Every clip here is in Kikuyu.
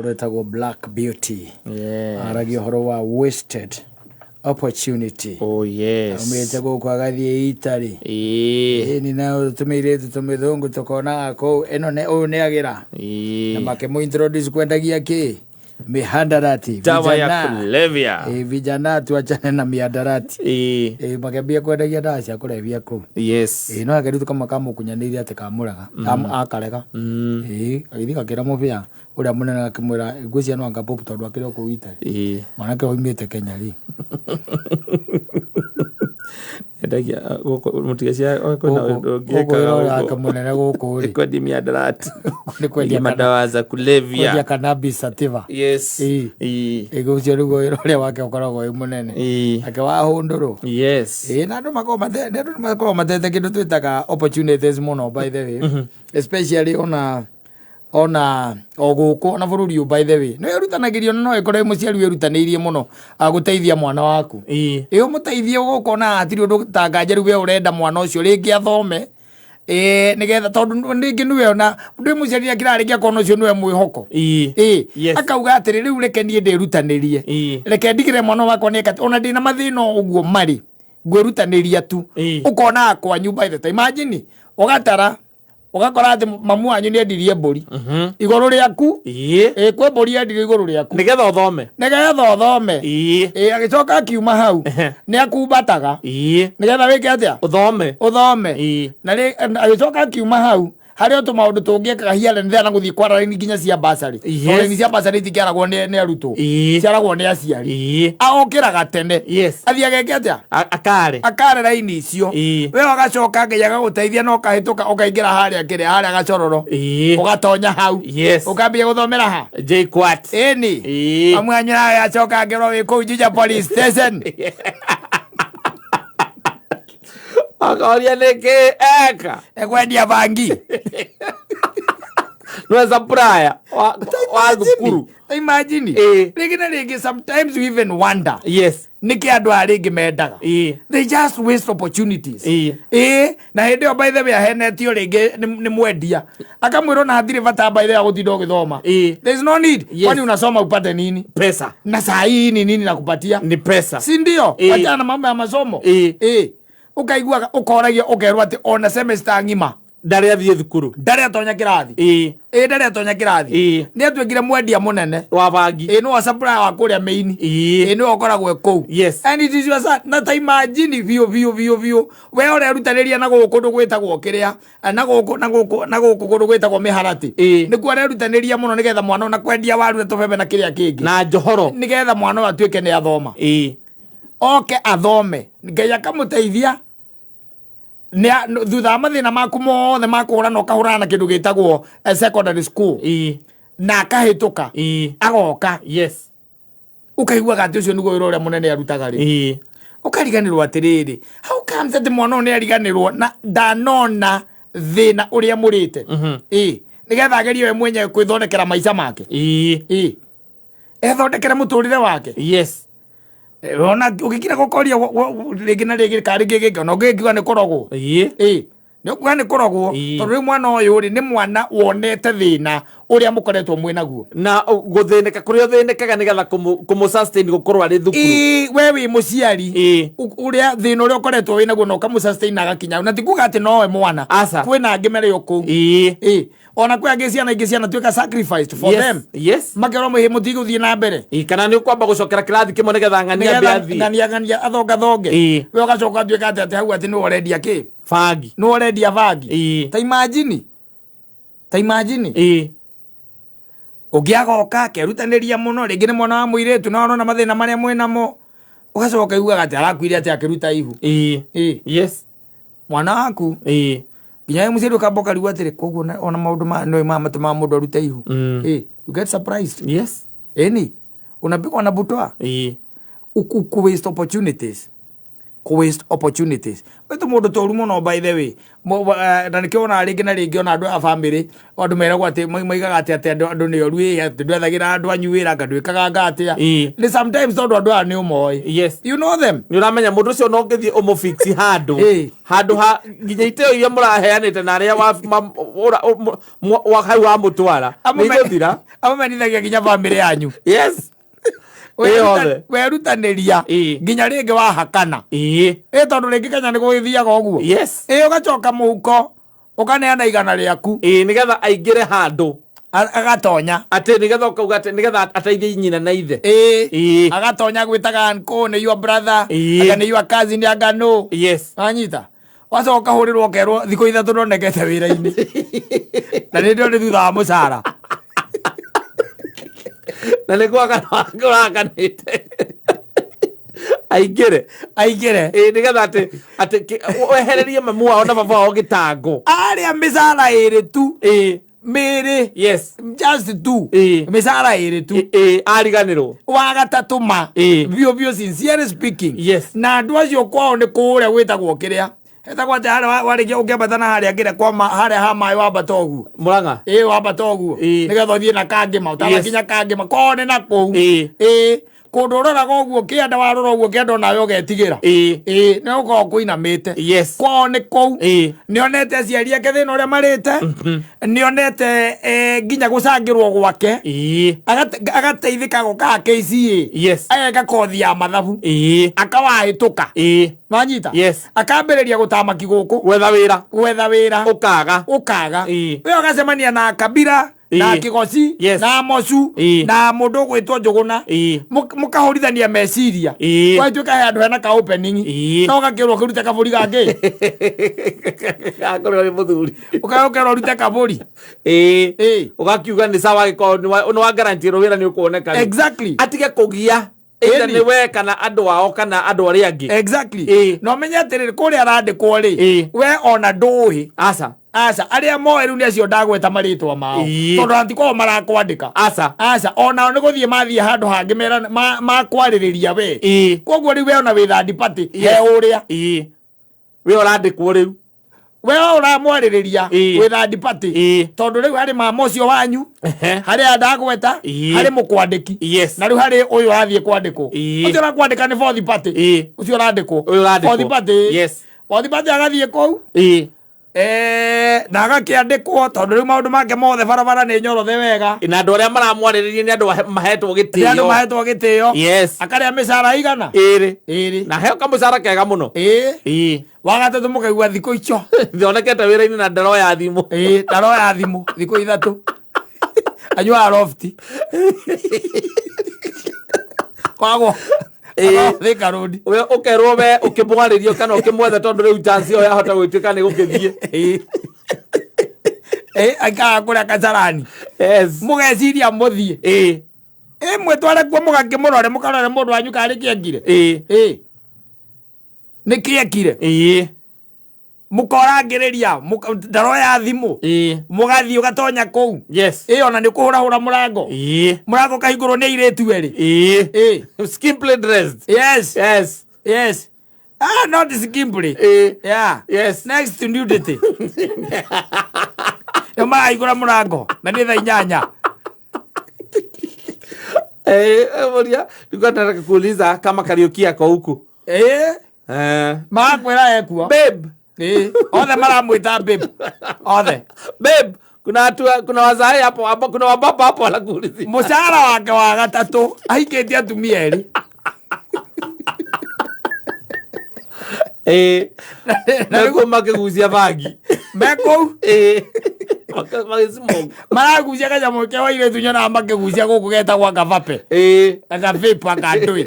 Ũretagwo Black Beauty. Yes. Aragia ũhoro wa wasted opportunity. Oh yes. Aumĩte gũkũ agathiĩ Italy. Ĩĩ. Ĩni na tũmĩirĩtu tũmĩthũngũ tũkonaga kũu ĩno nĩ ũyũ nĩ agĩra. Ĩĩ. Na makĩmũ introduce kwendagia kĩ? Mihadarati. Dawa ya Vijana. kulevya. Ĩ, vijana tuachane na mihadarati. Ĩĩ. Ĩ, makĩambia kwendagia ndawa cia kũrebia kũu. Yes. Ĩ, no akerutu kamwe kamũkunyanĩire atĩ kamũraga. Akarega. Ĩ, agĩthiĩ gakĩra mũbĩa ũrĩa mũnene akĩmwĩra ngwĩciria no anga Pope tondũ akĩrĩ o kũu Italy. Ĩĩ. Mwanake oimĩte Kenya rĩ. Endagia gũkũ mũtigacia kwĩna Gũkũ ũndũ ũngĩ gũkũ ekaga wĩra ũrĩa wake gũkũ. mũnene gũkũ rĩ. Kwendia mĩhadarati. Nĩ kwendia kana Madawa za kwendia kulevya. cannabis sativa. Yes. Ĩĩ. Ĩĩ. Ĩ, ũcio nĩguo wĩra ũrĩa wake ũkoragwo wĩ mũnene. Ĩĩ. Nake wahũndũrwo. Yes. Ĩĩ, na andũ makoragwo mate andũ nĩ makoragwo matete kĩndũ twĩtaga opportunities mũno by the way. Especially ona ona o gũkũ ona bũrũri ũyũ by the way nĩ wĩrutanagĩrio no ĩkorwo mũciari wĩrutanĩirie mũno agũteithia mwana waku. Ĩĩ. Ĩ ũmũteithie ũgũkona hatirĩ ũndũ ta nganja rĩu we ũrenda mwana ũcio rĩngĩ athome ĩ nĩgetha tondũ rĩngĩ nĩwe ona ndwĩ mũciari akĩrarĩkia akona ũcio nĩwe mwĩhoko. Ĩĩ. Ĩ Yes. akauga atĩrĩ rĩu reke niĩ ndĩrutanĩrie Ĩĩ. reke ndigĩre mwana wakwa nĩeka ona ndĩna mathĩna o ũguo marĩ ngwĩrutanĩria tu. Ĩĩ. Ũkona kwanyu by the time imagine ũgatara ũgakora atĩ mamu wanyu nĩ endirie mbũri igũrũ rĩaku. Ĩĩ. Ĩ kwĩ mbũri endirie igũrũ rĩaku Nĩgetha ũthome. nĩgetha ũthome. Ĩĩ. Ĩ agĩcoka akiuma hau nĩ akumbataga Ĩĩ. nĩgetha wĩke atĩa? Ũthome. Ũthome. Ĩĩ. Na agĩcoka akiuma hau harĩ o tũmaũndũ tũngĩ ekaga here and there na gũthiĩ kwara raini nginya cia bursary. Yes. Tondũ raini cia bursary itingĩaragwo nĩ arutwo. Ĩĩ. Ciaragwo nĩ aciari. Ĩĩ. Aokĩraga tene. Yes. Athiĩ ageke atĩa? Akare. Akare raini icio. Ĩĩ. We ũgacoka Ngai agagũteithia na ũkahĩtũka ũkaingĩra harĩa kĩrĩa harĩa gacororo. Ĩĩ. Ũgatonya hau. Yes. Ũkambia gũthomera ha? JKUAT. Ĩni. Ĩĩ. Amwanyu nawe acoka angĩrwo wĩ kũu Juja police station. Akoria nĩkĩ eka. Ekwendia bangi. Nĩwe supplier wa thukuru. Imagine. Ĩĩ. Rĩngĩ na rĩngĩ sometimes we even wonder. Yes. Nĩkĩ andũ aya rĩngĩ mendaga. Ĩĩ. They just waste opportunities. Ĩĩ. Ĩĩ, na hĩndĩ ĩyo by the way ahenetio rĩngĩ nĩ mwendia. Akamwĩra ona hatirĩ bata by the way gũtinda ũgĩthoma. Ĩĩ. There is no need. Yes. Kwani unasoma upate nini? Pesa. Na saa hii ni nini nakupatia? Ni pesa. Si ndio? Ĩĩ. Wachana na mambo ya masomo. Ĩĩ. Ĩĩ. Ũkaiguaga ũkoragia ũkerwo atĩ ona semester ng'ima Ndarĩ athiĩ thukuru. ndarĩ atonya kĩrathi. Ĩĩ. Ĩĩ ndarĩ atonya kĩrathi. Ĩĩ. Nĩ atuĩkire mwendia mũnene. Wa bangi. Ĩĩ nĩwe supplier wa kũrĩa main. Ĩĩ. Ĩĩ nĩwe ũkoragwo e kũu. Yes. And it is your son. Na ta imagine biũ biũ biũ biũ. We ũrerutanĩria na gũkũ kũndũ gwĩtagwo kĩrĩa na gũkũ na gũkũ na gũkũ kũndũ gwĩtagwo mĩharatĩ. Ĩĩ. Nĩkuo arerutanĩria mũno nĩgetha mwana ona kwendia waru na tũbebe na kĩrĩa kĩngĩ. Na njohoro. Nĩgetha mwana ũyũ atuĩke nĩ athoma. Ĩĩ. Oke athome. Ngai akamũteithia. Thutha wa mathĩna maku mothe ma kũhũrana ũkahũrana na kĩndũ gĩtagwo secondary school. Ĩĩ. Na akahĩtũka. Ĩĩ. Agoka. Yes. Ũkaiguaga atĩ ũcio nĩguo wĩra ũrĩa mũnene arutaga rĩ. Ĩĩ. Ũkariganĩrwo atĩrĩrĩ, how comes atĩ mwana ũyũ nĩ ariganĩrwo na ndanona thĩna ũrĩa mũrĩte. Ĩĩ. Nĩgetha agerie we mwenyewe kwĩthondekera maica make. Ĩĩ. Ĩĩ. Ethondekere mũtũrĩre wake. Yes. Ona ũgĩkira gũkoria rĩngĩ na rĩngĩ ka rĩngĩ gĩkĩ ona ũngĩkiuga nĩ kũrogwo. Ĩĩ. Ĩĩ. Nĩ ũkuga nĩ kũrogwo Ĩĩ. tondũ rĩu mwana ũyũ rĩ nĩ mwana wonete thĩna ũrĩa mũkoretwo mwĩ naguo. Na gũthĩnĩka kũrĩa ũthĩnĩkaga nĩgetha kũmũ sustain gũkorwo arĩ thukuru. Ĩĩ, we wĩ mũciari. Ĩĩ. Ũrĩa thĩna ũrĩa ũkoretwo wĩ naguo na ũkamũ sustain agakinya na ti kuga atĩ nowe mwana. Aca. Kwĩna angĩ marĩ o kũu. Ĩĩ. Ĩĩ. Ona kwĩ angĩ ciana ingĩ cianatuĩka sacrificed for Yes. them. Yes. Makerwo mũhĩ mũtigũthiĩ na mbere. Ĩĩ, kana nĩ ũkwamba gũcokera kĩrathi kĩmwe nĩgetha ng'ania ambe Nĩgetha athiĩ. ng'ania ng'ania athongathonge. Ĩĩ. We ũgacoka ũtuĩka atĩ atĩ hau atĩ nĩwe ũrendia kĩ? Bangi. Nĩwe ũrendia bangi. Ĩĩ. Ta imagine. Ta imagine. Ĩĩ. Ũngĩ agoka akerutanĩria mũno rĩngĩ nĩ mwana wa mũirĩtu na ũrona mathĩna marĩa mwĩnamo ũgacoka ũkaiguaga atĩ arakuire atĩ akĩruta ihu. Ĩĩ. Ĩĩ. Yes. Mwana waku Ĩĩ. nginya we mũciari ũkamba ũkarigwo atĩrĩ koguo ona maũndũ maya nĩũĩ maya matũmaga mũndũ arute ihu. Mm. Ĩĩ. You get surprised. Yes. Ĩni. Unapigwa na butwa. Ĩĩ. Uku waste opportunities. Kũ waste opportunities wĩtũ mũndũ tũru mũno, by the way. Na nĩkĩo wonaga rĩngĩ na rĩngĩ ona andũ a family, andũ meragwo atĩ maigaga atĩ andũ nĩ oru, ĩ atĩ ndwethagĩra andũ anyu wĩra, anga ndwĩkaga anga atĩa. Nĩ sometimes tondũ andũ aya nĩ ũmoĩ. You know them. Nä å ramenya må ndå å cio no ngä thiä å må fix handå handå ha nginya iteo iria må raheanä na arä a hau wamå twara nä igå thira. Amamenithagia nginya family yanyu. Ĩyothe. Werutanĩria nginya rĩngĩ wahakana. Ĩ tondũ rĩngĩ Kenya nĩ gũgĩthiaga ũguo. Ĩ ũgacoka mũhuko ũkaneana 100 rĩaku. Ĩĩ, nĩgetha aingĩre handũ. Agatonya. Atĩ nĩgetha ũkauga atĩ nĩgetha ateithie nyina na ithe. Agatonya gwĩtaga uncle, nĩ your brother, anga nĩ your cousin, anga no. Wanyita, wacoka ũkahũrĩrwo ũkerwo thikũ 3 ndonekete wĩra-inĩ na nĩ ndĩo nĩ thutha wa mũcara. Na nĩ gwakana ũrakanĩte aingĩre. Aingĩre. Ĩĩ, nĩgetha atĩ wehererie mamu wao na baba wao gĩtango. Arĩa mĩcara ĩrĩ tu. Mĩrĩ. Just two. Mĩcara ĩrĩ tu. Ĩĩ, ariganĩrwo. Wa gatatũ ma biũ biũ, sincerely speaking, na andũ acio kwao nĩ kũrĩa gwĩtagwo kĩrĩa hetagwo atĩ harĩa warĩkia ũkĩambata na harĩa kĩrĩa kwa harĩa ha maĩ wambata ũguo. Mũrang'a. Ĩĩ, wambata ũguo nĩgetha ũthiĩ na kangĩma ũtanakinya kangĩma kwao nĩ na kũu. Ĩĩ, kũndũ ũroraga ũguo kĩanda, warora ũguo kĩanda onawe ũgetigĩra. Ĩĩ, nĩ gũkorwo kũinamĩte. Kwao nĩ kũu. Nĩonete aciari ake thĩna ũrĩa marĩte, nĩonete nginya gũcangĩrwo gwake. Agateithĩka gũkaga KCA. Ageka kothi ya mathabu. Akawahĩtũka. Wanyita? Yes. Akambĩrĩria gũtamaki gũkũ. Gwetha wĩra. Gwetha wĩra. Ũkaga. Ũkaga. We ũgacemania na Kabira na Kĩgoci na Mocu na mũndũ ũgwĩtwo Njũgũna. Mũkahũrithania meciria. Gwatuĩka he handũ hena ka opening. No ũgakĩrwo ũkĩrute kabũri gangĩ. Akorwo nĩ mũthuri. Ũkerwo ũrute kabũri. Ũgakiuga nĩ sawa angĩkorwo nĩ wa guarantee wĩra nĩ ũkuoneka rĩ. Atige kũgia either nĩ we kana andũ ao kana andũ arĩa angĩ. Na ũmenye atĩrĩrĩ, kũrĩa arandĩkwo rĩ, we ona ndũĩ. Aca. Aca, arĩa moĩ rĩu nĩ acio ndagweta marĩtwa mao. Tondũ antikorwo marakwandĩka. Aca. Aca, onao nĩ gũthiĩ mathiĩ handũ hangĩ mera makwarĩrĩria we. Koguo rĩu we ona wĩ third party, he ũrĩa. We ũrandĩkwo rĩu. We ũramwarĩrĩria wĩ third party. Tondũ rĩu harĩ mama ũcio wanyu, harĩ aya ndagweta, harĩ mũkwandĩki. Na rĩu harĩ ũyũ ũrathiĩ kwandĩkwo. Ũcio ũrakwandĩka nĩ fourth party. Ũcio ũrandĩkwo. Ũyũ ũrandĩkwo. Fourth party. Fourth party agathiĩ kũu. Na agakĩandĩkwo tondũ rĩu maũndũ make mothe barabara nĩ nyorothe wega. Na andũ arĩa maramwarĩrĩria nĩ andũ mahetwo Nĩ andũ gĩtĩo. mahetwo gĩtĩo. Akarĩa mĩcara igana? Ĩrĩ. Ĩrĩ. Na heo kamũcara kega mũno. Wa gatatũ mũkaigua thikũ icio. Thionekete wĩra-inĩ na ndaroya thimũ. Ĩĩ, ndaroya thimũ thikũ 3. Anyuaga lofti. Kwagwo. Thika Road. We ũkerwo we ũkĩmwarĩrio kana ũkĩmwetha tondũ rĩu chance ĩyo yahota gũtuĩka nĩ gũkĩthiĩ. Ĩĩ, aikaraga kũrĩa Kasarani. Mũgeciria mũthiĩ. Ĩĩ, mwĩtware kuo mũgakĩmũrore, mũkarore mũndũ wanyu karĩ kĩekire. Ĩĩ. Nĩ kĩekire. Mũkorangĩrĩria, ndaroya thimũ. Mũgathiĩ ũgatonya kũu. Ĩĩ, ona nĩ ũkũhũrahũra mũrango. Mũrango ũkahingũrwo nĩ airĩtu erĩ. Skimpily dressed. Yes. Not skimpily. Yeah. Next to nudity. Nĩ marahingũra mũrango na nĩ thaa 8. Mũria, nilikuwa nataka kuuliza kama Kariuki ako huku. Marakwĩra ekuo. Babe. Othe maramwĩta babe. Othe. Babe, kuna watu, kuna wazae hapo, hapo kuna wababa hapo wanakuulizia. Mũcara wake wa gatatũ ahikĩtie atumia erĩ. Na rĩu makĩgucia bangi. Me kũu? Magĩsmoke. Maragucia kanyamũ ke wa airĩtu nyonaga makĩgucia gũkũ getagwo akavape. Akavape akandũĩ.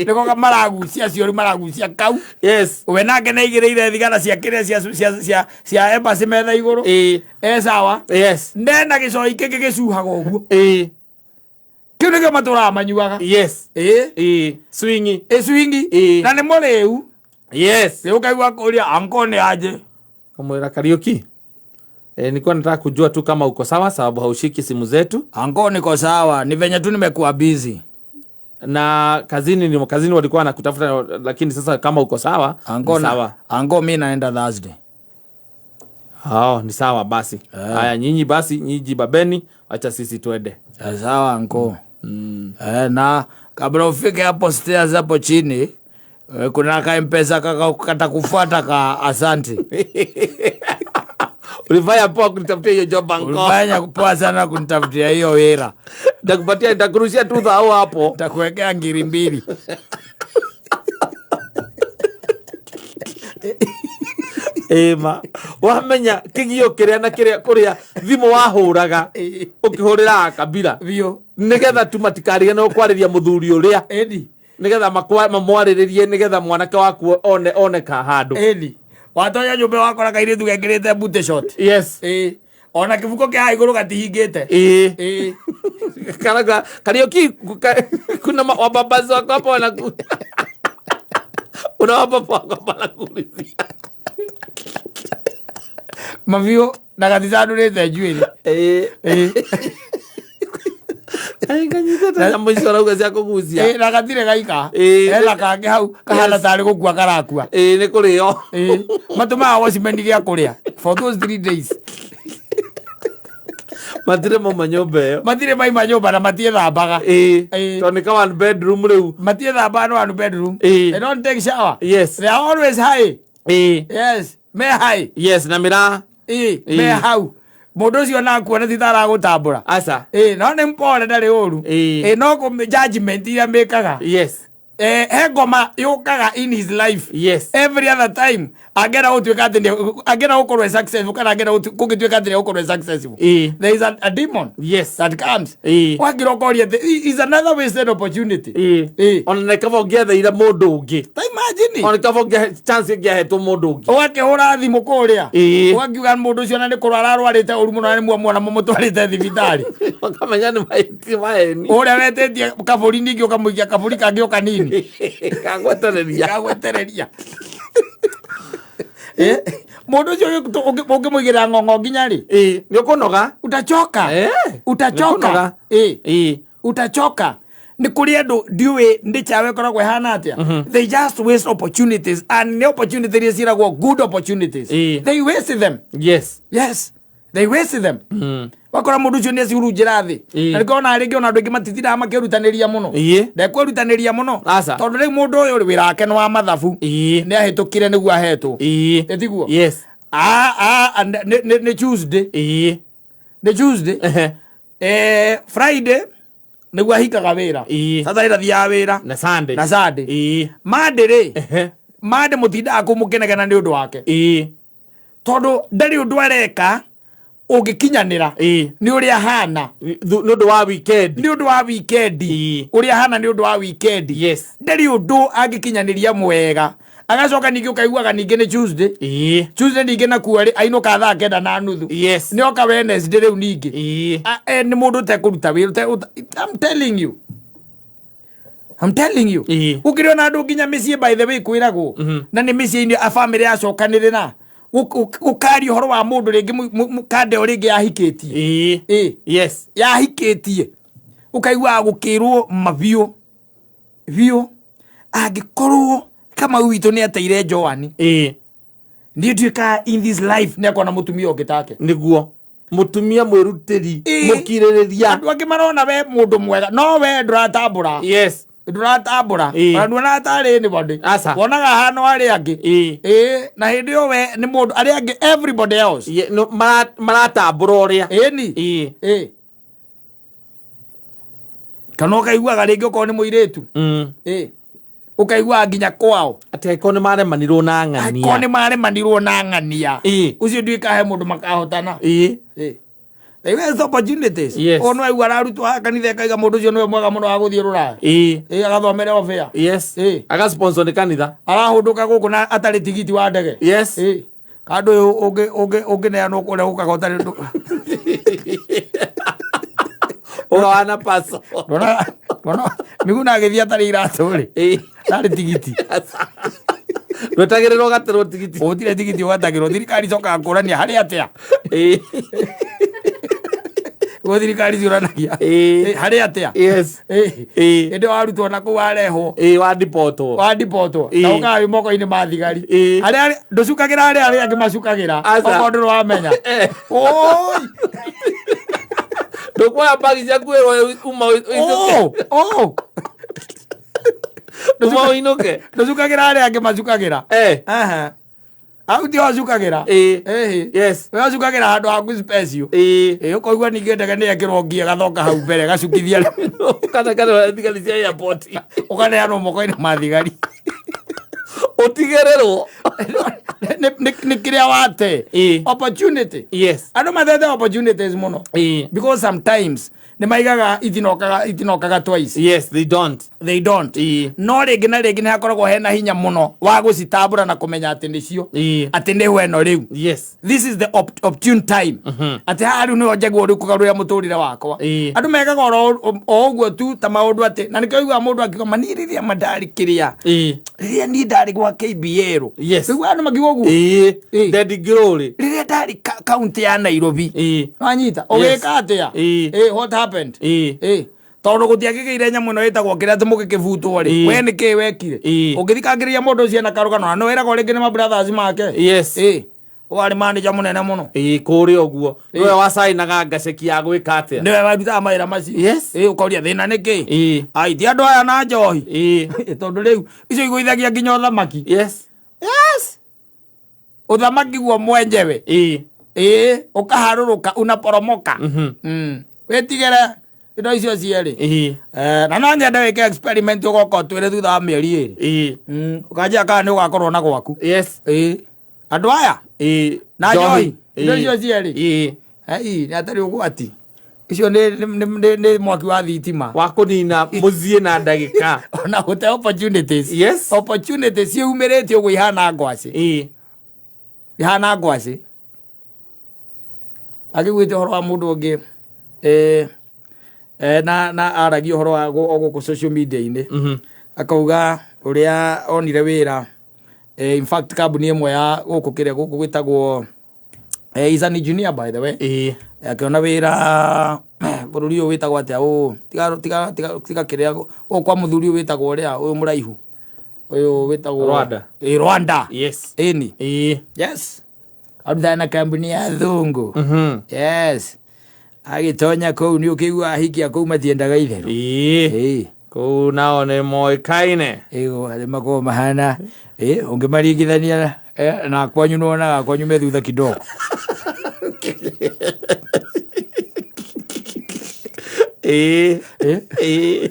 Nĩko maragucia acio rĩu maragucia kau. We nake nĩaigĩrĩire thigara cia kĩrĩa cia embassy metha igũrũ. Sawa. Nena gĩcoi kĩngĩ gĩcuhaga ũguo. Kĩu nĩkĩo matũraga manyuaga. Swingi. Swingi. Na nĩ mũrĩu. Rĩu ũkaigua kũria anko nĩ aje. Kamwĩra Kariuki. Nilikuwa nataka kujua tu kama uko sawa sababu haushiki simu zetu. Anko niko sawa, ni venye tu nimekuwa busy. Na kazini, ni kazini walikuwa wanakutafuta, lakini sasa kama uko sawa, ni Anko, sawa. Anko, mi naenda Thursday. Oh, ni sawa basi. Haya, nyinyi basi, nyinyi jibabeni, acha sisi twende. Sawa anko. Na kabla ufike hapo stairs hapo chini, kuna ka mpesa kaka katakufuata ka asante. Ulifanya poa kunitafutia hiyo job, anko. Ulifanya poa sana kunitafutia hiyo wera. Nitakupatia, nitakurushia tu thao hapo. Nitakuwekea 20. Ĩma wamenya kĩgio kĩrĩa na kĩrĩa kũrĩa thimũ wahũraga ũkĩhũrĩra kabira Biũ. Nĩgetha tu matikariganĩrwo kwarĩria mũthuri ũrĩa Edi. Nĩgetha mamwarĩrĩrie nĩgetha mwanake waku one oneka handũ. Edi. Watonya nyũmba wakora kairĩtu gekĩrĩte booty short. Yes. Ĩ. Ona kĩbuko kĩa haha igũrũ gatihingĩte. Ĩĩ. Ĩ. Karaga Kariuki, kuna wababazi wako hapo wanaku una wababa wako hapa wanakuulizia. Mabiũ na gaticandũrĩte njuĩrĩ. Ĩĩ. Ĩ. Nganyitĩte nyamũ icio arauga cia kũgucia. Ĩ, na gatirĩ gaika. Ĩ. Hena kangĩ hau kahana tarĩ gũkua karakua. Ĩĩ, nĩ kũrĩo. Ĩ. Matũmaga watchman gĩa kũrĩa for those 3 days. Matirĩ mauma nyũmba ĩyo. Matirĩ maima nyũmba na matiethambaga. Ĩĩ. Ĩĩ. Tondũ nĩ ka one bedroom rĩu. Matiethambaga no one bedroom. Ĩĩ. They don't take shower. They are always high. Yes, me high. Yes, na mĩraa. Ĩ, Ĩĩ. me hau mũndũ ũcio nakuona ti taragũtambũra. Aca. Ĩ, no nĩ mpore, ndarĩ ũru. Ĩĩ. Ĩ, no judgment iria mĩkaga, he ngoma yũkaga in his life. Every other time angĩenda gũtuĩka atĩ angĩenda gũkorwo e successful kana angĩenda gũgĩtuĩka atĩ nĩegũkorwo e successful, there is a demon that comes. Wakĩra ũkoria atĩ is another wasted opportunity. Ĩĩ. Ona nĩ kaba ũngĩetheire mũndũ ũngĩ. Ta imagine. Ona nĩ kaba chance ĩngĩahetwo mũndũ ũngĩ. Ũgakĩhũra thimũ kũrĩa, ũgakiuga mũndũ ũcio na nĩ kũrwara arwarĩte ũru mũno na nĩ muamwona mũmũtwarĩte thibitarĩ. Makamenya nĩ mahĩtia maheni. Ũrĩa wetĩtie kabũri ningĩ ũkamũikia kabũri kangĩ o kanini. Kagwetereria. Gagwetereria. Mũndũ ũcio ũngĩmũigĩrĩra ng'ong'o nginya rĩ? Ĩĩ, nĩ ũkũnoga. Utachoka. Utachoka. Nĩũkũnoga. Ĩ, utachoka. Nĩ kũrĩ andũ ndiũĩ ndĩ chawe ĩkoragwo ĩhana atĩa. They just waste opportunities, and nĩ opportunity iria ciĩragwo good opportunities. They waste them. Yes, they waste them. Wakora mũndũ ũcio nĩ acihurunjĩra thĩ. Na nĩkĩo ona rĩngĩ ona andũ aingĩ matitindaga makĩrutanĩria mũno. Ndekwerutanĩria mũno. Aca. Tondũ rĩu mũndũ ũyũ rĩ, wĩra wake nĩ wa mathabu. Nĩ ahĩtũkire nĩguo ahetwo. Ĩtiguo? Yes. Ah, ah, nĩ Tuesday. Nĩ Tuesday. Friday nĩguo ahingaga wĩra. Saturday ndathiaga wĩra. Na Sunday. Na Sunday. Monday rĩ, Monday mũtindaga kũu mũkĩnegena nĩ ũndũ wake. Tondũ ndarĩ ũndũ areka ũngĩkinyanĩra. Nĩ ũrĩa ahana. Nĩ ũndũ wa weekend. Nĩ ũndũ wa weekend. Ũrĩa ahana nĩ ũndũ wa weekend. Ndarĩ ũndũ angĩkinyanĩria mwega. Agacoka ningĩ ũkaiguaga ningĩ nĩ Tuesday. Tuesday ningĩ nakuo rĩ, ainũka thaa 9:30. Nĩ oka Wednesday rĩu ningĩ. Nĩ mũndũ ũtekũruta wĩra I'm telling you. I'm telling you. Gũkĩrĩ ona andũ nginya mĩciĩ, by the way, kwĩragwo. Na nĩ mĩciĩ-inĩ a family yacokanĩrĩra. Gũkaria ũhoro wa mũndũ rĩngĩ kande o rĩngĩ yahikĩtie. Ĩ. Yahikĩtie. Ũkaiguaga gũkĩrwo mabiũ. Biũ. Angĩkorwo Kamau witũ nĩ ateire Joan. Niĩ nduĩkaga in this life nĩ akona mũtumia ũngĩ take. Nĩguo mũtumia mwĩrutĩri, mũkirĩrĩria. Andũ angĩ marona we mũndũ mwega no we ndũratambũra. Ndũratambũra. Ona nduonaga tarĩ anybody. Aca. Wonaga hano arĩa angĩ. Ĩ, na hĩndĩ ĩyo we nĩ mũndũ arĩa angĩ, everybody else. No, maratambũra ũrĩa. Ĩni. Ĩ, kana ũkaiguaga rĩngĩ okorwo nĩ mũirĩtu. Ĩ, ũkaiguaga nginya kwao. Atĩ angĩkorwo nĩ maremanirwo na angĩkorwo ng'ania. Nĩ maremanirwo na ng'ania. Ũcio nduĩka he mũndũ makahotana. Ĩ. They waste opportunities. Ũyũ nĩwaigua ararutwo haha kanitha ĩkaiga mũndũ ũcio nĩwe mwega mũno wa gũthiĩ rũraya. Ĩ, agathomere obĩa. Agasponsor nĩ kanitha. Arahũndũka gũkũ na atarĩ tigiti wa ndege. Ĩ, kandũ ũyũ ũngĩneanwo kũrĩa gũkaga ũtarĩ Ũgawana paso. Ndona Miguna agĩthiĩ atarĩ iratũ rĩ, ndarĩ tigiti. Ndwetagĩrĩrwo gatĩrwo tigiti. Gũtirĩ tigiti ũgatagĩrwo, thirikari icokaga kũrania harĩ atĩa. Guo thirikari ciũranagia. Harĩ atĩa? Yes. Hĩndĩ warutwo na kũu warehwo. Wandipotwo. Wandipotwo. Na ũkaga wĩ moko-inĩ ma thigari. Arĩa ndũcukagĩra arĩa arĩa angĩ macukagĩra. Aca. Okorwo ndũrĩ wamenya. Oi! Ndũkuoya mbagi ciaku wĩrwo uma ũinũke. Oh! Oh! Uma ũinũke. Ndũcukagĩra arĩa angĩ macukagĩra. Aha. Hau ti wacukagĩra. Ĩĩ. Yes. We wacukagĩra handũ haku special. Ĩĩ. Ĩĩ ũkaigua ningĩ ndege nĩ yekĩrwo ngia gathoka hau mbere gacukithia Kana thigari cia airport. Ũkaneanwo moko-inĩ ma thigari. Ũtigĩrĩrwo. Nĩ kĩrĩa wate. Ĩĩ. Opportunity. Yes. Andũ matete opportunities mũno. Ĩĩ. Because sometimes nĩ maigaga itinokaga itinokaga twice. Yes, they don't. They don't. Ĩĩ. No rĩngĩ na rĩngĩ nĩ hakoragwo hena hinya mũno wa gũcitambũra na kũmenya atĩ nĩcio. Ĩĩ. Atĩ nĩ weno rĩu. Yes. This is the opportune time. Atĩ haha rĩu nĩho njagĩrĩirwo rĩu kũgarũrĩra mũtũrĩre wakwa. Ĩĩ. Andũ mekaga oro o ũguo tu ta maũndũ atĩ na nĩkĩo ũiguaga mũndũ akiuga ma niĩ rĩrĩa ma ndarĩ kĩrĩa. Ĩĩ. Rĩrĩa niĩ ndarĩ gwa KBL. Yes. Rĩu andũ makiuga ũguo. Ĩĩ. Ĩĩ. Ndendingĩrũrĩ. Rĩrĩa ndarĩ kaunti ya Nairobi. Ĩĩ. Wanyita Yes. ũgĩka atĩa? Ĩĩ. Ĩĩ, what happened? Ĩĩ. Ĩĩ. Tondũ gũtiakĩgĩire nyamũ ĩno ĩtagwo kĩrĩa atĩ mũgĩkĩbutwo rĩ. Ĩĩ. We nĩ kĩĩ wekire? Ĩĩ. Ũngĩthikangĩrĩria mũndũ ũcio ena karũgano na nĩwĩragwo rĩngĩ nĩ ma brothers make. Yes. Ĩĩ. Warĩ manager mũnene mũno. Ĩĩ kũrĩa ũguo. Nĩwe wacainaga ngaceki ya gwĩka atĩa? Nĩwe warutaga mawĩra macio. Yes. Ĩĩ ũkoria thĩna nĩ kĩĩ? Ĩĩ. Ai ti andũ aya na njohi. Ĩĩ. Tondũ rĩu icio igũithagia nginya ũthamaki. Yes. Yes. Ũthamaki guo mwenyewe. Ĩĩ. Ĩĩ ũkaharũrũka unaporomoka. Wĩtigĩre indo icio cierĩ. Ĩĩ. Na no nyende wĩke experiment ũgoka ũtwĩre thutha wa mĩeri ĩrĩ. Ĩĩ. Ũkanjĩra kana nĩ ũgakorwo na gwaku. Yes. Ĩĩ. Andũ aya Ĩĩ. na njohi indo Ĩĩ. icio cierĩ. Ĩĩ. Ai nĩ atarĩ ũgwati. Icio nĩ mwaki wa thitima. Wa kũnina mũciĩ na ndagĩka. Ona gũte opportunities. Yes. Opportunities ciumĩrĩte ũguo ihana ngwacĩ. Ĩĩ. Ihana ngwacĩ. Akĩguĩte ũhoro wa mũndũ ũngĩ na aragia ũhoro wa o gũkũ social media-inĩ. Akauga ũrĩa onire wĩra in fact kambuni ĩmwe ya gũkũ kĩrĩa gũkũ gwĩtagwo he's an engineer by the way. Ĩĩ. Akĩona wĩra bũrũri ũyũ wĩtagwo atĩa ũũ tiga tiga tiga tiga kĩrĩa gũkũ kwa mũthuri ũyũ wĩtagwo ũrĩa ũyũ mũraihu ũyũ wĩtagwo Rwanda. Ĩĩ, Rwanda. Yes. Ĩni. Ĩĩ. Yes. Arutaga na kambuni ya athũngũ. Yes. Agĩtonya kũu nĩ ũkĩigua ahiki a kũu matiendaga itherũ. Ĩĩ. Ĩĩ. Kũu nao nĩ moĩkaine. Ĩĩ arĩa makoragwo mahana ĩĩ ũngĩmaringithania na kwanyu nĩwonaga kwanyu me thutha kidogo. Ĩĩ. Ĩĩ. Ĩĩ.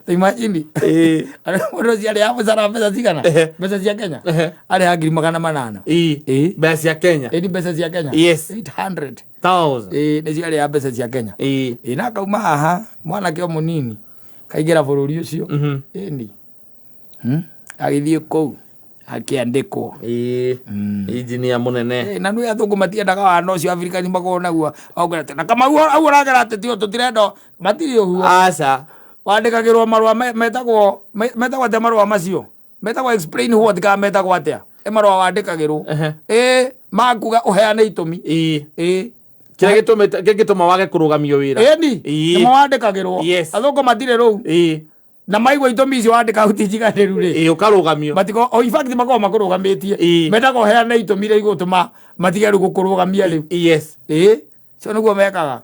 Imagine. Ĩĩ. Mũndũ ũcio arĩhaga mũcara mbeca cigana? Mbeca cia Kenya? Arĩhaga 800,000. Ĩĩ. Ĩĩ. Mbeca cia Kenya. Ĩĩ ni mbeca cia Kenya? Yes. 800. Thousand. Ĩĩ nĩcio arĩhaga mbeca cia Kenya. Ĩĩ. Ĩĩ na akauma haha mwanake o mũnini kaingĩra bũrũri ũcio. Ĩni. Agĩthiĩ kũu akĩandĩkwo. Ĩĩ. Engineer mũnene. Na nĩ athũngũ matiendaga wana ũcio Afrika nĩ makoragwo naguo. Augĩra atĩ na Kamau hau ũragera atĩ tio tũtirenda matirĩ ũguo. Aca. Wandĩkagĩrwo marũa metagwo metagwo atĩa marũa macio? Metagwo explain what kana metagwo atĩa? Ĩ marũa wandĩkagĩrwo. Ĩ makuga ũheane itũmi. Ĩĩ. Ĩ. Kĩrĩa gĩtũmĩte kĩngĩtũma wage kũrũgamio wĩra. Ĩni. Ĩĩ. Nĩmo wandĩkagĩrwo. Yes. Athũngũ matirĩ rũu. Ĩĩ. Na maigua itũmi icio wandĩka hau ti njiganĩru rĩ. Ĩĩ ũkarũgamio. Matiko, oh, in fact makoragwo makũrũgamĩtie. Ĩĩ. Mendaga ũheane itũmi iria igũtũma matige rĩu gũkũrũgamia rĩu. Yes. Ĩĩ. So nĩguo mekaga.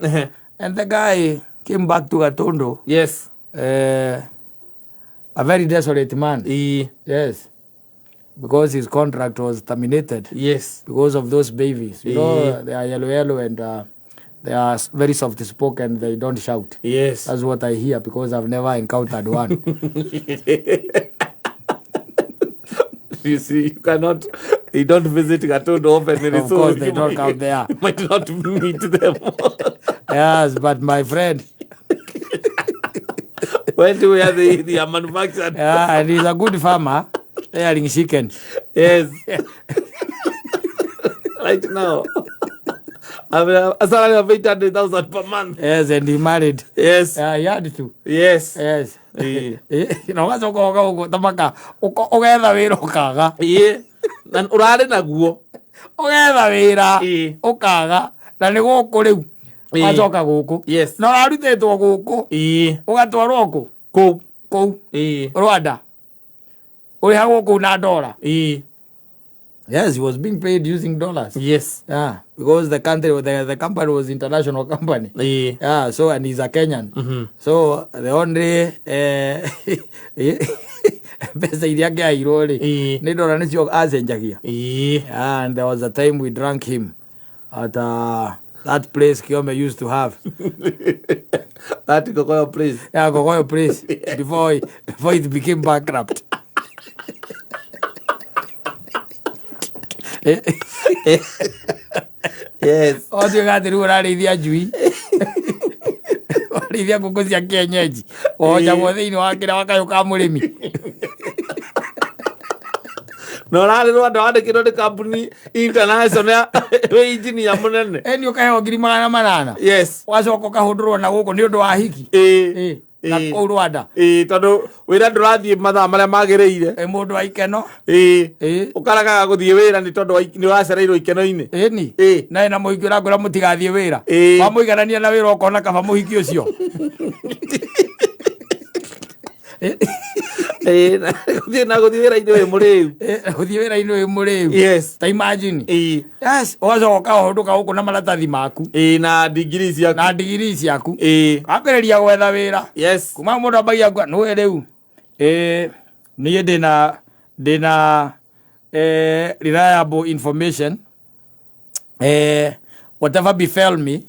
And the guy came back to Gatundu. Yes. A very desolate man. Ĩĩ. Yes. Because his contract was terminated. Yes. Because of those babies. You know, Ĩĩ. they are yellow, yellow and they are very soft spoken. They don't shout. Yes. That's what I hear because I've never encountered one. You see, you cannot, you don't visit Gatundu often. Of so course, they you don't come there. You might not meet them. Yes, but my friend. Went to where they are manufactured. Yeah, and he's a good farmer. Rearing chicken. Yes. Right now. I mean, a salary of 800,000 per month. Yes, and he married. Yes. Yeah, he had to. Yes. Yes. Ĩĩ. Na ũgacoka ũgoka ũguo ta maka ũgetha wĩra ũkaga. Ĩĩ. Na ũrarĩ naguo. Ũgetha wĩra Ĩĩ. ũkaga. Na nĩ gũkũ rĩu. Wacoka gũkũ. Na ũrarutĩtwo gũkũ. Ũgatwarwo kũ? Kũu. Kũu. Rwanda. Ũrĩhagwo kũu na ndora. Yes, he was being paid using dollars. Yeah, because the country, the company was international company. Yeah, so and he's a Kenyan. So the only mbeca iria angĩaheirwo rĩ nĩ ndora nĩcio acenjagia. Yeah, and there was a time we drank him at that place Kiome used to have. That Kokoyo place. Yeah, Kokoyo place before it became bankrupt. Watuĩka atĩ rĩu ũrarĩithia njui, ũrarĩithia ngũkũ cia kienyeji, wohocagwo thĩinĩ wa kĩrĩa wa kayũ ka mũrĩmi. Na ũrarĩ Rwanda wandĩkĩtwo nĩ kambuni international wĩ engineer mũnene. Ĩni ũkaheo 800,000. Wacoka ũkahũndũrwo na gũkũ nĩ ũndũ wa hiki. Na kũu Rwanda. Tondũ wĩra ndũrathiĩ mathaa marĩa magĩrĩire. Mũndũ wa ikeno. Ũkaragaga gũthiĩ wĩra nĩ tondũ nĩ ũracereirwo ikeno-inĩ. Ĩni. Na ĩna mũhiki ũrakwĩra mũtigathiĩ wĩra. Wamũiganania na wĩra ũkona kaba mũhiki ũcio. Na gũthiĩ na gũthiĩ wĩra-inĩ wĩ mũrĩu. Gũthiĩ wĩra-inĩ wĩ mũrĩu. Ta imagine. Yes, ũgacoka ũkahũndũka gũkũ na maratathi maku. Na ndigiri ciaku. Na ndigiri ciaku. Wambĩrĩria gwetha wĩra. Kuma mũndũ ambagia kuga, nĩwe rĩu. Niĩ ndĩna reliable information. Whatever befell me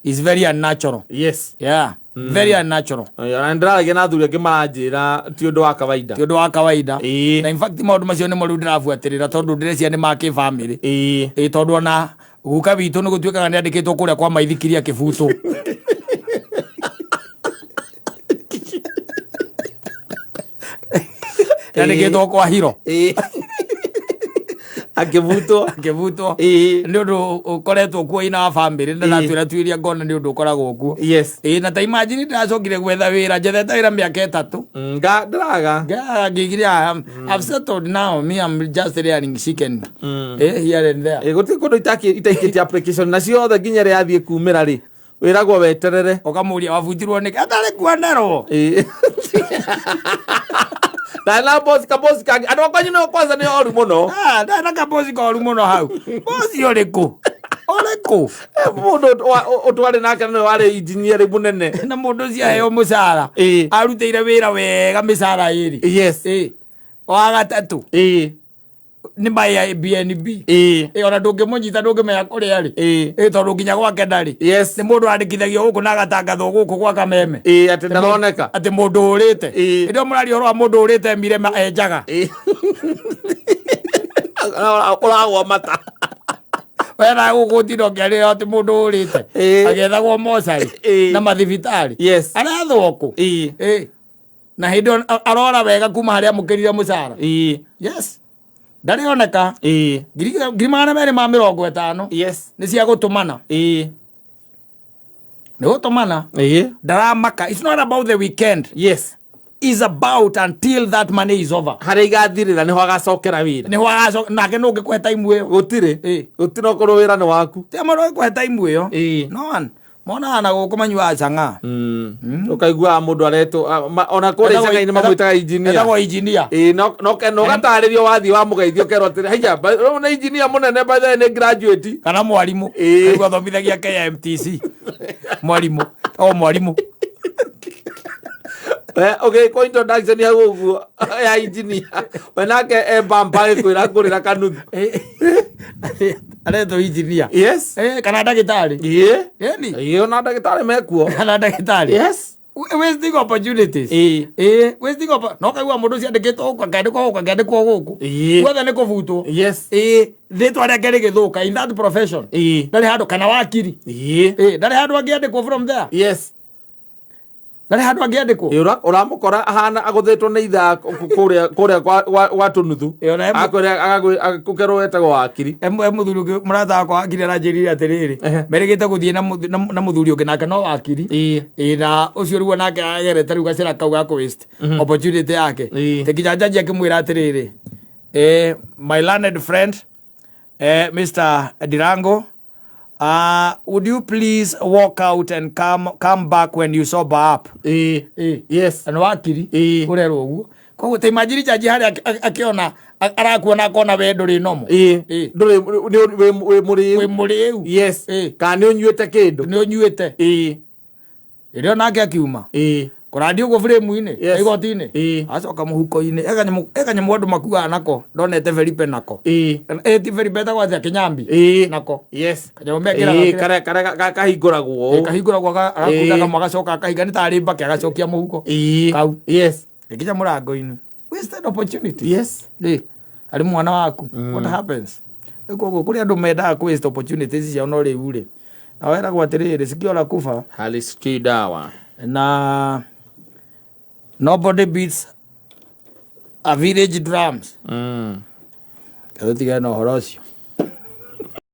is very unnatural. Yeah. Very unnatural. Na ndĩraragia na athuri angĩ maranjĩra ti ũndũ wa kawaida. Ti ũndũ wa kawaida. Na in fact maũndũ macio nĩmo rĩu ndĩrabuatĩrĩra tondũ ndĩreciria nĩ ma kĩbamĩrĩ. Tondũ ona guka witũ nĩ gũtuĩkaga nĩ andĩkĩtwo kũrĩa kwa maithikiria kĩbutũ. Nĩ andĩkĩtwo kwa hiro. Akĩbutwo. Akĩbutwo. Nĩ ũndũ ũkoretwo kuo ina wa bamĩrĩ, na ndatwĩra tuiria ngona nĩ ũndũ ũkoragwo kuo. Na ta imagine ndĩracokire gwetha wĩra, njethete wĩra mĩaka 3. Ndĩraga. Ngĩgire, I've settled now, me I'm just rearing chicken. Here and there. Gũtirĩ kũndũ itaikĩtie application, na ciothe nginya ĩrĩa yathiĩ kumĩra rĩ, wĩragwo weterere. Ũkamũria wabutirwo nĩkĩ? Atarĩ kuonerwo. Na na boss ka boss kangĩ. Andũ akwanyu nĩo kwanza nĩ oru mũno. Ndarĩ na kabosi koru mũno hau. Bosi ũrĩkũ? Ũrĩkũ? Mũndũ ũtwarĩ nake nĩwe warĩ engineer mũnene. Na mũndũ ũcio aheo mũcara. Arutĩire wĩra wega mĩcara ĩrĩ. Wa gatatũ. Nĩ ma ya BNB. Ona ndũngĩmũnyita ndũngĩmenya kũrĩa arĩ. Tondũ nginya gwake ndarĩ. Nĩ mũndũ andĩkithagio gũkũ na agatangathwo gũkũ gwa Kameme. Atĩ ndaroneka. Atĩ mũndũ ũrĩte. Hĩndĩ ĩyo mũraria ũhoro wa mũndũ ũrĩte mirema enjaga. Ũragwa mata. Wethaga gũkũ ũtinda ũkĩarĩra atĩ mũndũ ũrĩte. Agĩethagwo mocarĩ. Na mathibitarĩ. Arethwo kũ? Na hĩndĩ ĩyo arora wega kuma harĩa amũkĩrire mũcara. Yes. Ndarĩoneka. 250,000. Nĩ cia gũtũmana. Nĩ gũtũmana. Ndaramaka. It's not about the weekend. It's about until that money is over. Harĩa igathirĩra nĩho agacokera wĩra. Nĩho agacoka, nake nũ ũngĩkũhe time ĩyo? Gũtirĩ. Gũtirĩ okorwo wĩra nĩ waku. Ti mũndũ ũngĩkũhe time ĩyo. No one. Monaga na gũkũ manyuaga chang'aa. Ũkaiguaga mũndũ aretwo, ona kũrĩa icagi-inĩ mamwĩtaga engineer. Etagwo engineer. No ũgatarĩrio wathiĩ wamũgeithia ũkerwo atĩrĩ, haiya, ũyũ nĩ engineer mũnene, by the way, nĩ graduate. Kana mwarimũ. Rĩu athomithagia KMTC. Mwarimũ. O mwarimũ. Ũgĩkwo introduction hau ũguo ya engineer. We nake e bamba agĩkwĩra ngũrĩra kanuthu. Aretwo engineer. Kana ndagĩtarĩ. Ĩni. Ona ndagĩtarĩ mekuo. Kana ndagĩtarĩ. Wasting opportunities. Wasting no kaigua mũndũ ũcio andĩkĩtwo gũkũ, akĩandĩkwo gũkũ, akĩandĩkwo gũkũ. Guothe nĩ kũbutwo. Rĩtwa rĩake rĩgĩthũka in that profession. Ndarĩ handũ, kana wakiri. Ndarĩ handũ angĩandĩkwo from there. Ndarĩ handũ angĩandĩkwo. Ũramũkora ahana agũthĩtwo nĩ ithaa kũrĩa gwa tũnuthu. Ona Akwĩra, agakũkerwo wetagwo wakiri. Mũthuri ũngĩ, mũrata wakwa wakiri aranjĩrire atĩrĩrĩ, merĩgĩte gũthiĩ na mũthuri ũngĩ nake no wakiri. Na ũcio rĩu onake agerete rĩu gacĩra kau ga kũ waste opportunity yake. Te nginya njaji akĩmwĩra atĩrĩrĩ, my learned friend, Mr. Dirango, Would you please walk out and come back when you sober up? Ĩĩ. Yes. Na nĩ wakiri. Ũrerwo ũguo. Koguo ta imagine jaji harĩa akĩona arakuona akona we ndũrĩ nomo. Ĩĩ. Ndũrĩ wĩ mũrĩu. Wĩ mũrĩu. Yes. Kana nĩ ũnyuĩte kĩndũ. Nĩ ũnyuĩte. Ĩrĩa onake akiuma. Kũrandio ũguo frame-inĩ. Igoti-inĩ. Acoka mũhuko-inĩ. Ekanyamũ andũ makuaga nako. Ndonete Felipe nako. Ti Felipe etagwo atĩa, Kĩnyambi. Nako. Kanyamũ mekĩraga kĩrĩa- Karĩa kahingũragwo ũũ. Kahingũragwo agakunda kamwe agacoka akahinga nĩ tarĩ mbake agacokia mũhuko. Kau. Gĩkinya mũrango-inĩ. Wasted opportunity. Arĩ mwana waku. What happens? Rĩu koguo kũrĩ andũ mendaga kũ waste opportunities ciao no rĩu rĩ. Na weragwo atĩrĩrĩ, sikio la kufa Halisikii dawa. Na nobody beats a village drums. Tũtigane na ũhoro ũcio.